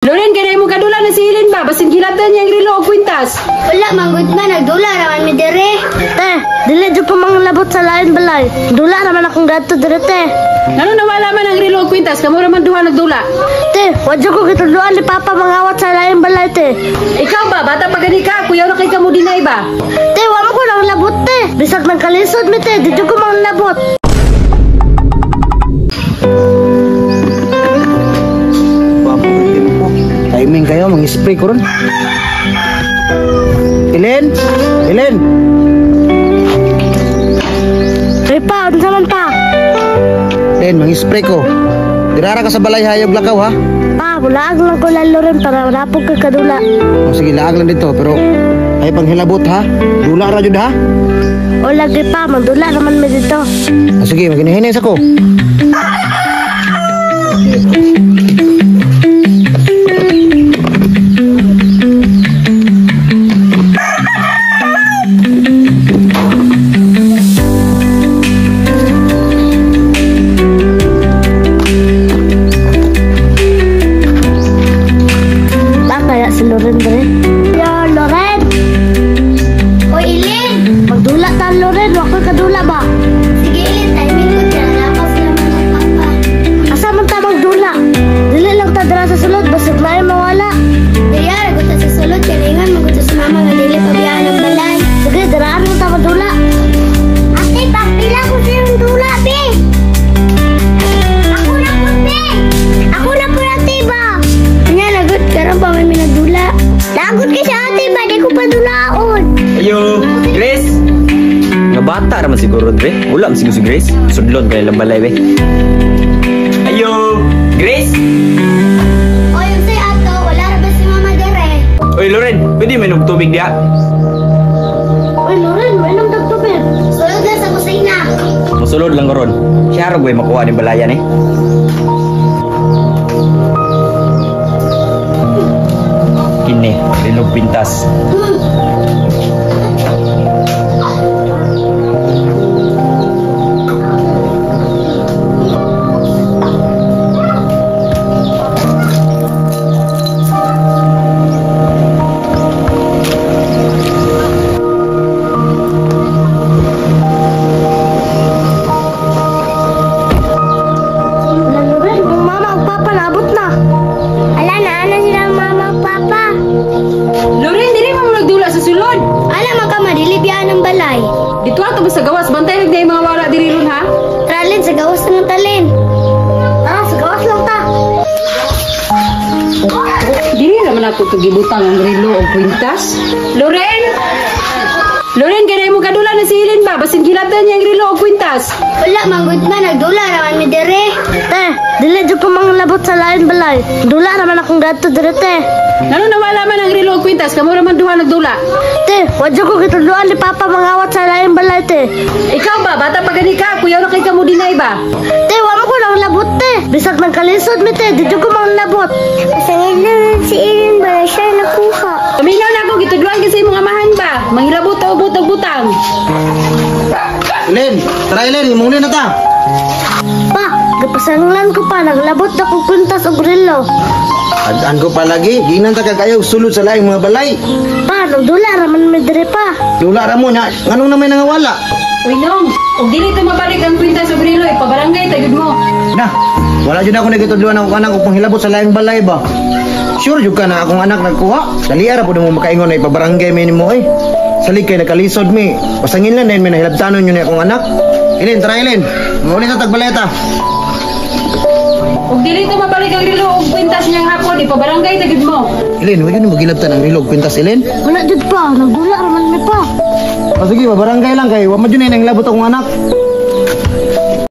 Loren, kaya mo kadula na si Helen ba? Basin gilatan niya ang relo o kwintas. Wala, manggod man, nagdula naman mi dire. Te, dili jud ko manglabot sa lain balay. Dula naman akong gadto dire, te. Ngano nawala man ang relo o kwintas? Kamo ra man duha nagdula. Te, wa jud ko gitudloan ni Papa mangawat sa lain balay, te. Ikaw ba? Bata pa gani ka? Kuyaw na kay kamo dinay ba? Te, wa mo ko nang labot, te. Bisag nang kalisod mi, te, di jud ko manglabot. Timing kayo, mag-spray ko ron. Elen! Elen! Ay pa, unsa man pa? Elen, mag-spray ko. Dirara ka sa balay hayog lakaw, ha? Pa, mulaag lang ko lalo rin para wala po kay kadula. O sige, laag lang dito, pero ay panghilabot, ha? Dula ra jud, ha? O lagi pa, magdula naman mi dito. O sige, maginahinay sa ko. Ba kaya si Loren dire? Yo, Loren! Oy, Ilin! Magdula ta, Loren, wa ko'y kadula ba? Sige, Ilin, timing ko dyan. Lakas naman ang papa. Asa man ta magdula? Dili lang ta dira sa sulod, basig na mawala. Daya, ragot sa sulod, kalingan, maguto sa mama nga dili pabiyaan ang balay. Sige, diraan mo ta magdula. Ate, pagpila ko sa iyong dula, be! Ako na po, be! Ako na po, ate, ba? Nya, lagot, karon pa may minagdula. Lagot kay sa ate, ba? Di ko pa dulaon. Ayo, Grace! Nga bata raman siguro, dre. Wala man siguro si Grace. Sudlon ka nilang balay, be. Ayo, Grace! Oy, unsay ato, wala ra ba si mama dire? Oy, Loren, pwede may tubig diya? Uy, Loren, mainom tag tubig. Sulod na sa kusina. Musulod lang karon. Siya ra goy makuha ni balayan eh. Kini, rilog pintas. Wala, Loren, kung mama ug papa naabot na. Ala, naana sila ang mama ug papa. Loren, dili mo nagdula sa sulod. Ala, man ka madili biyaan ang balay. Dito ato ba sa gawas? Bantay nagday mga wala diri ron, ha? Tralin, sa gawas na ng talin. Tara, sa gawas lang ta. Dili naman ako to gibutang ang relo o kwintas. Loren! Loren, kaya mo kadula na si Helen ba? Basin gilatan niya ang relo o kwintas. Wala, manggod man, nagdula naman mi dire. Te, dili jud ko manglabot sa lain balay. Dula naman akong gadto dire, te. Ngano nawala man ang relo o kwintas? Kamo ra man duha nagdula. Te, wa jud ko gitudloan ni Papa mangawat sa lain balay, te. Ikaw ba? Bata pa gani ka? Kuyaw na kay kamo dinay ba? Te, wa mo ko nang labot, te. Bisag nang kalisod mi, te, di jud ko manglabot. Pasangil lang si Ilin ba siya nakuha. Paminaw na ako, gitudloan kasi imong amahan ba? Manghilabot ta ubot og butang. Elen! Tara, Elen! Imong na ta! Pa, gipasanglan ko pa, naglabot na ko kwintas og relo. Adaan ko palagi, ginan ta kag ayaw sulod sa laing mga balay. Pa, nagdula raman mi dire pa. Dula ra mo na, nganong na may nangawala? Uy, Nong, og dili to mabalik ang kwintas og relo, ipabarangay tagud mo. Na, wala jud ako nagitudloan akong anak og panghilabot sa laing balay ba. Sure jud ka na akong anak nagkuha. Dali ra pud mo makaingon na ipabarangay mi nimo eh. Salig kay nakalisod mi. Pasangin lang dayon mi nahilabtanon yun ni akong anak. Ilin, tara Ilin. Mauli sa tagbalay ta. Og dili to mabalik ang relo og kwintas niyang hapon, ipabarangay tagud mo. Ilin, wala mo gilabtan ang relo og kwintas Ilin. Wala jud pa, nagdula raman mi pa. O sige, pabarangay lang kay wa man jud na nang labot akong anak.